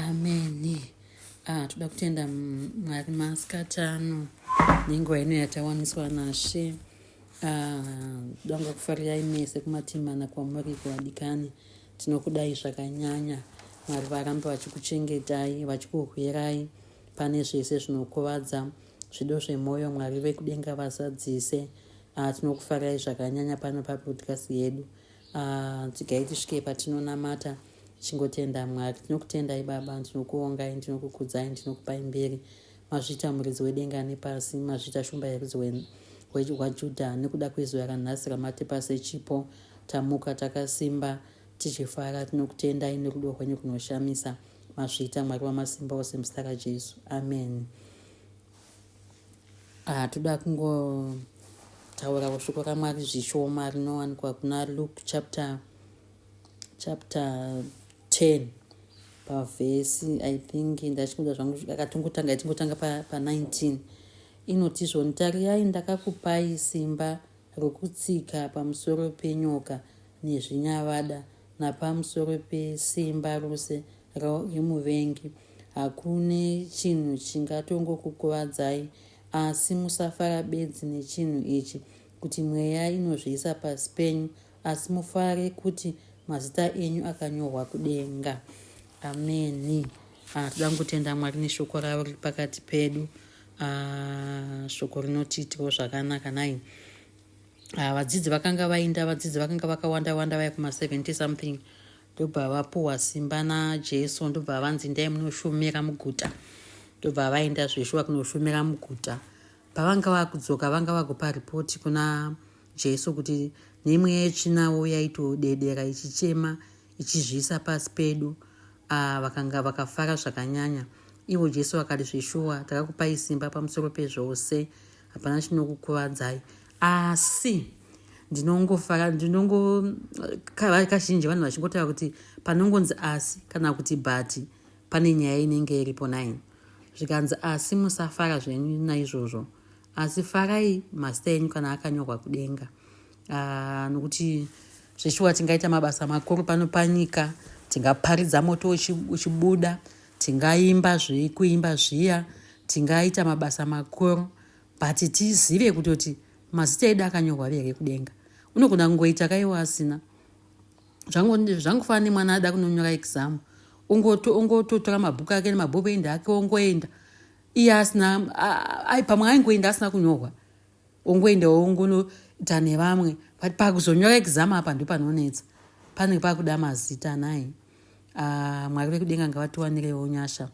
Ameni. Ah, toda kutenda Mwari masikati ano nenguva ino yatawaniswa naShe. Ah, danga kufarirai mese kumatimana kwamuri kuvadikani. Tinokudai zvakanyanya. Mwari varambe vachikuchengetai, vachikuhwirai pane zvese zvinokuvadza zvido zvemwoyo. Mwari vekudenga vazadzise. Ah, tinokufarirai zvakanyanya pano papodcast yedu. Ah, tsigai tisvike patinonamata tichingotenda Mwari. Tinokutendai Baba, ndinokuongai, ndinokukudzai, ndinokupai mbiri. Mazviita muridzi wedenga nepasi, mazviita shumba yerudzi rwaJudha nekuda kwezuva ranhasi ramatipa sechipo. Tamuka takasimba tichifara, tinokutendai nerudo rwenyu runoshamisa. Mazviita Mwari wamasimba ose muzita raJesu. Amen. Ah, toda kungotaurawo shoko raMwari zvishoma rinowanikwa kuna Luke chapter chapter 10 pavhesi I think ndachikuda zvangu akatongotanga ichingotanga pa19 pa inoti zvoni tarirai ndakakupai simba rokutsika pamusoro penyoka nezvinyavada napamusoro pesimba rose remuvengi hakune chinhu chingatongokukuvadzai asi musafara bedzi nechinhu ichi kuti mweya inozviisa pasi penyu asi mufare kuti mazita enyu akanyorwa kudenga ameni ah, toda kutenda mwari neshoko ravo riri pakati pedu ah, shoko rinotiitirawo zvakanaka nai ah, vadzidzi vakanga vainda vadzidzi vakanga vakawanda wanda vaya kuma 70 something ndobva vapuhwa simba najesu ndobva vanzi ndai munoshumira muguta ndobva vaenda zveshuwa kunoshumira muguta pavanga vakudzoka vanga vakupa ripoti kuna Jesu kuti nemweya yetsvinawo yaitodedera ichichema ichizviisa pasi pedu ah, vakanga vakafara zvakanyanya ivo Jesu vakati zveshuwa takakupai simba pamusoro pezvose hapana chinokukuvadzai asi ndinongofara ndinongo kazhinji vanhu vachingotaura kuti panongonzi asi kana kuti but pane nyaya inenge iripo nine zvikanzi asi musafara zvenyu naizvozvo asi farai mazita enyu kana akanyorwa kudenga ah, nokuti zveshuwa tingaita mabasa makuru pano panyika tingaparidza moto uchibuda tingaimba zvekuimba zviya tingaita mabasa makuru but tizive kutoti mazita edu akanyorwa here kudenga unogona kungoita kaiwa asina zvangofanana nemwana ada kunonyora exam ungototora mabhuku ake nemabhuku ende ake ongoenda iye asina pamwe aingoenda asina kunyorwa ongoenda ongonoita nevamwe but pakuzonyora exam apa ndo panonetsa panenge pakuda mazita nai ah, mwari vekudenga ngavatiwanirewo nyasha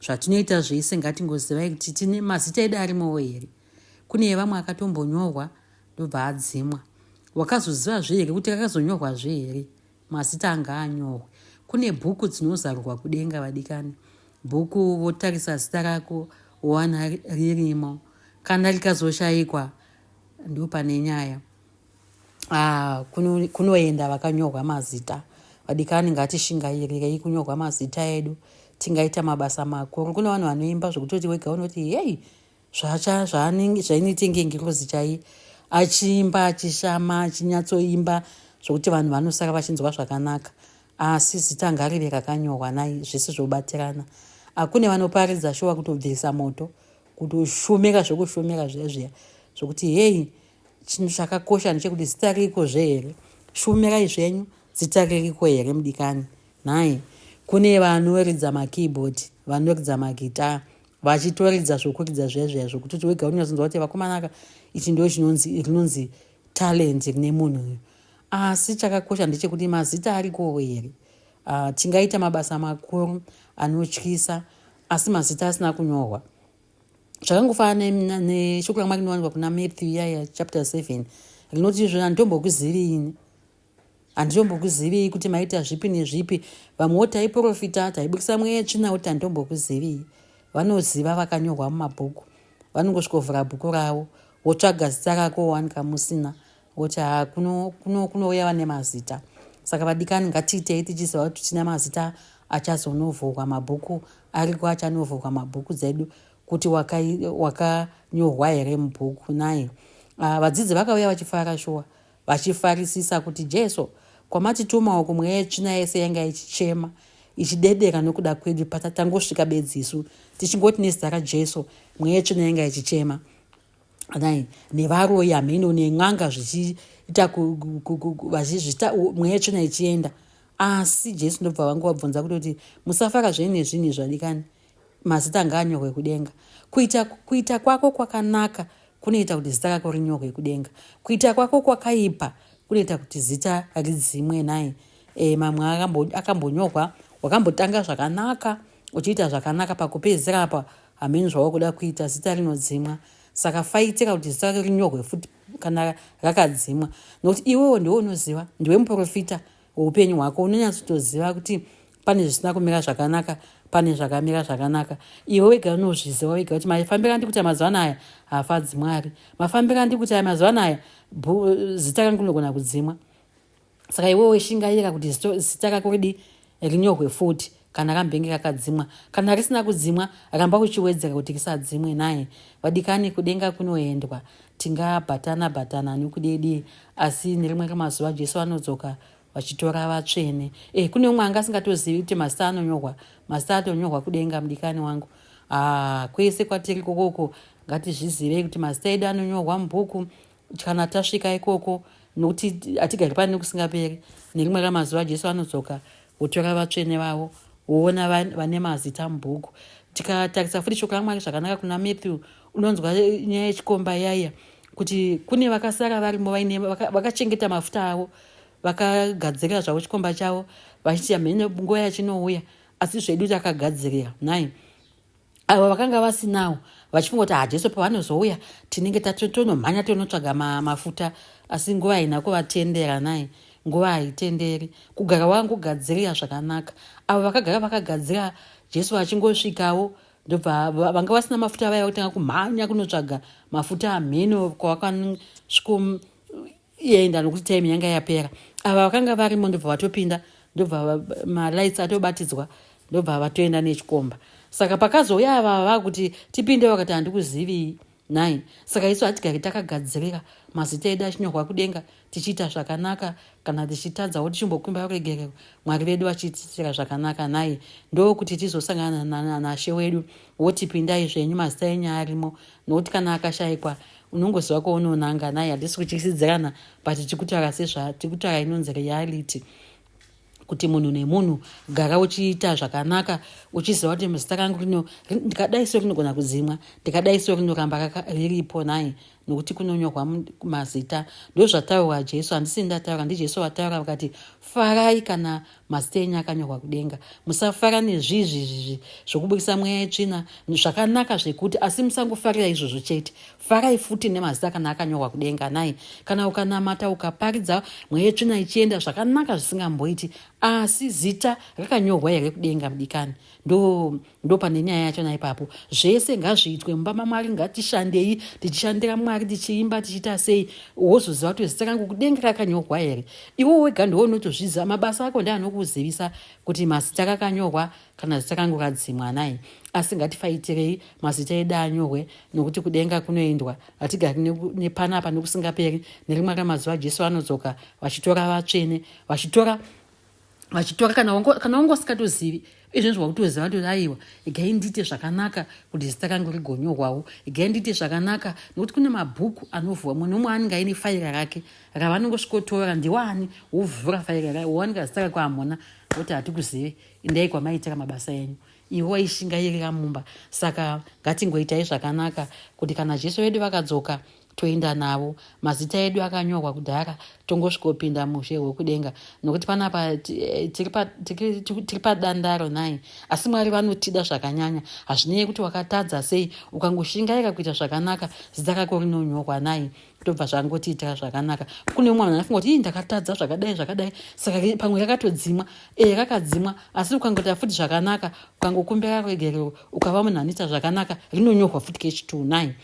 zvatinoita zvese ngatingozivai kuti tine mazita edu arimowo here kune vamwe akatombonyorwa ndobva adzimwa wakazoziva zve here kuti akazonyorwa zve here Mazita ngaanyorwe. Kune bhuku dzinozarurwa kudenga vadikani. Bhuku votarisa zita rako wowana ririmo. Kana rikazoshaikwa ndopane nyaya. Ah, kunoenda vakanyorwa mazita. Vadikani ngatishingairirei kunyorwa mazita edu. Tingaita mabasa makuru. Kune vanhu vanoimba zvekutoti wega unoti hei zvacha zvaanenge zvainetenge ngirozi chai achiimba achishama achinyatsoimba zvokuti vanhu vanosara vachinzwa zvakanaka asi zita ngarive rakanyorwa nai zvese zvobatirana akune vanoparidza shuwa kutobvisa moto kutoshumira zvekushumira zviya zviya zvokuti hei chinhu chakakosha ndechekuti zita ririko zve here shumirai zvenyu zita ririko here mudikani nhai kune vanoridza makeyboard vanoridza magitaa vachitoridza zvokuridza zviya zviya zvokutoti wega unyatsonzwa kuti vakomanaka ichi ndo chinonzi rinonzi talent rine munhu uyu asi chakakosha ndechekuti mazita arikowo here uh, tingaita mabasa makuru anotyisa asi mazita asina kunyorwa zvakangofanana neshoko ramwari rinowanikwa kuna matthew iyaya chapter 7 rinoti izvo handitombokuzivi ini Handitombokuzivii kuti maita zvipi nezvipi. Vamwewo taiprofita, taibudisa mweya yetsvina kuti handitombokuzivii. Vanoziva vakanyorwa mumabhuku. Vanongosvikovhura bhuku ravo, wotsvaga zita rako wowanika musina. Woti haa kuno, kuno, kunouya vane mazita. Saka vadikani ngatiitei tichiziva kuti tine mazita achazonovhurwa mabhuku ariko achanovhurwa mabhuku dzedu kuti wakanyorwa waka here mubhuku naye. Uh, vadzidzi vakauya vachifara shuwa. Vachifarisisa kuti Jesu kwamatituma uku mweya yetsvina yese yanga ichichema ichidedera nokuda kwedu patatangosvika bedzi isu tichingoti nezita raJesu mweya yetsvina yanga ichichema nhai nevaroyi hameno nen'anga zvichiita vachizvita mweya yetsvina ichienda asi Jesu ndobva vangu vabvunza kutoti musafara zvenyu nezvinhu izvi vadikani mazita ngaanyorwe kudenga kuita kuita kwako kwakanaka kunoita kuti zita rako rinyorwe kudenga kuita kwako kwakaipa kunoita kuti zita ridzimwe nhai e, mamwe akambonyorwa wakambotanga zvakanaka uchiita zvakanaka pakupedzisira apa hameno zvawakuda kuita zita rinodzimwa saka faitira kuti zita rako rinyorwe futi kana rakadzimwa nokuti iwewo ndiwe unoziva ndiwe muprofita weupenyu hwako unonyatsotoziva kuti pane zvisina kumira zvakanaka pane zvakamira zvakanaka iwe wega unozviziva wega kuti mafambiro andiri kuita mazuva anaya haafadzi mwari mafambiro andiri kuita aya mazuva anaya zita rangu rinogona kudzimwa saka iwe weshingaira kuti zita rako ridi rinyorwe futi kana rambenge rakadzimwa kana risina kudzimwa ramba uchiwedzera kuti risadzimwe naye vadikani kudenga kunoendwa tingabhatana bhatana nekudedi asi nerimwe remazuva jesu anodzoka vachitora vatsvene e kune umwe anga asingatozivi kuti mazita anonyorwa mazita atonyorwa kudenga mudikani wangu ah, kwese kwatiri kokoko ngatizvizivei kuti mazita edu anonyorwa mubhuku kana tasvika ikoko nokuti hatigari pane nekusingaperi nerimwe ramazuva jesu anodzoka votora vatsvene vavo woona vane mazita mubhuku tikatarisa futi shoko ramwari zvakanaka kuna matthew unonzwa nyaya yechikomba yaiya kuti kune vakasara varimo vaine vakachengeta mafuta avo vakagadzirira zvavo chikomba chavo vachiti hamene nguva yachinouya asi zvedu takagadzirira nhai avo vakanga vasinawo vachifunga kuti hajesu ah, pavanozouya tinenge tatonomhanya tonotsvaga mafuta asi nguva haina kuvatendera nhai nguva haitenderi kugara wangogadzirira zvakanaka avo vakagara vakagadzira jesu vachingosvikawo ndobva vanga vasina mafuta vaya kutanga kumhanya kunotsvaga mafuta amheno kwavakasvikoenda nokuti time yanga yapera ava vakanga varimo ndobva vatopinda ndobva malights atobatidzwa ndobva vatoenda nechikomba saka pakazouya ava vakuti tipinde vakati handikuzivii nhai saka isu hatigari takagadzirira mazita edu achinyorwa kudenga tichiita zvakanaka kana tichitadzawo tichimbokumba ruregerero mwari vedu vachitiitira zvakanaka nhai ndokuti tizosangana nashe wedu woti pindai zvenyu mazita enyu arimo nokuti kana akashaikwa unongoziva kwaunonanga nhai hatisi kutyisidzirana but tikutaura sezvatikutaura inonzi reality kuti munhu nemunhu gara uchiita zvakanaka uchiziva kuti zita rangu rino ndikadai so rinogona kudzimwa ndikadai so rinoramba riripo nhai nokuti kunonyorwa mazita ndozvataurwa jesu handisi ndataura ndijesu vataura vakati farai kana mazita enyu akanyorwa kudenga musafara nezvizvizvizvi zvokubudisa mweya yetsvina zvakanaka zvekuti asi musangofarira izvozvo chete farai futi nemazita kana akanyorwa kudenga nai kana ukanamata ukaparidza mweya yetsvina ichienda zvakanaka zvisingamboiti asi zita rakanyorwa here kudenga mudikani ndo ndo pane nyaya yachona ipapo zvese ngazviitwe mumba mamwari ngatishandei tichishandira mwari tichiimba tichiita sei wozoziva kuti zita rangu kudenga rakanyorwa here iwo wega ndiwo unotozviziva mabasa ako ndeanokuzivisa kuti mazita rakanyorwa kana zita rangu radzimwa nai asi ngatifaitirei mazita edu anyorwe nokuti kudenga kunoendwa hatigari nepanapa nekusingaperi nerimwe ramazuva jesu anodzoka vachitora vatsvene vachitora vachitora kana kana wanga usingatozivi izvezvi wakutoziva kuti aiwa igai ndiite zvakanaka kuti zita rangu rigonyorwawo igai ndiite zvakanaka nokuti kune mabhuku anovhurwa munhu umwe anenge aine faira rake ravanongosvikotora ndiwani wovhura faira rake wowanika zita rako hamuna woti hatikuzivi indai kwamaitira mabasa enyu iwe waishingairira mumba saka ngatingoitai zvakanaka kuti kana jesu vedu vakadzoka toenda navo mazita edu akanyorwa kudhara tongosvikopinda mushe hwekudenga nokuti panapa eh, tiri padandaro nhai asi mwari vanotida zvakanyanya hazvinei kuti wakatadza sei ukangoshingaira kuita zvakanaka zita rako rinonyorwa nhai tobva zvangotiitira zvakanaka kune umwe vanhu anofunga kuti ii ndakatadza zvakadai zvakadai saka pamwe rakatodzimwa e rakadzimwa asi ukangoita futi zvakanaka ukangokumbira ruregerero ukava munhu anoita zvakanaka rinonyorwa futi kechituu nhai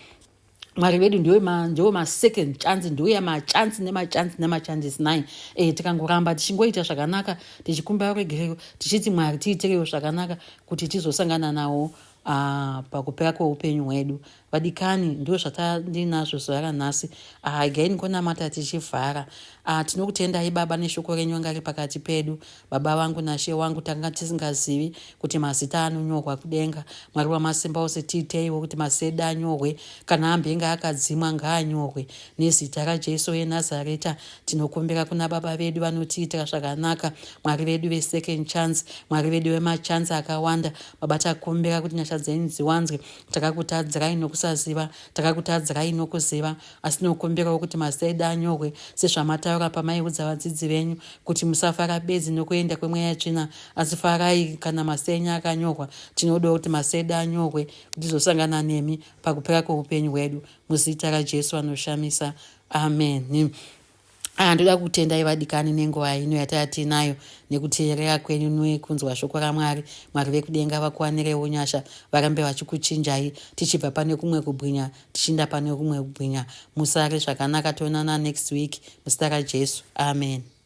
mwari vedu ndiwo ndiwo masecond chance ndiwo machansi nemachansi nemachances nai e, tikangoramba tichingoita zvakanaka tichikumbira ruregerero tichiti mwari tiitirewo zvakanaka kuti tizosangana nawo ah, pakupera kweupenyu hwedu Vadikani, ndo zvatandinazvo zuva ranhasi. Ah, regai ndingonamata tichivhara. Ah, tinokutendai Baba neshoko renyu anga riri pakati pedu. Baba vangu naShe wangu, tanga tisingazivi kuti mazita anonyorwa kudenga. Mwari wamasimba ose, tiiteiwo kuti mazita edu anyorwe. Kana ambenge akadzimwa, ngaanyorwe. Nezita raJesu weNazareta, tinokumbira kuna Baba vedu vanotiitira zvakanaka, Mwari vedu vesecond chance, Mwari vedu vemachance akawanda. Baba, takumbira kuti nyasha dzenyu dziwanzwe. Takakutadzirai nokusaziva, takakutadzirai nokuziva, asi tinokumbirawo kuti mazita edu anyorwe sezvamataura pamaiudza vadzidzi venyu kuti musafara bedzi nokuenda kwemweya yetsvina, asi farai kana mazita enyu akanyorwa. Tinodawo kuti mazita edu anyorwe kuti tizosangana nemi pakupera kweupenyu hwedu. Muzita raJesu anoshamisa. Amen. Ah, ndoda kutendai vadikani nenguva ino yataya tinayo nekuteerera kwenyu nekunzwa shoko raMwari. Mwari vekudenga vakuwanirewo nyasha, varambe vachikuchinjai tichibva pane kumwe kubwinya tichiinda pane kumwe kubwinya. Musare zvakanaka, toonana next week muzita raJesu. Amen.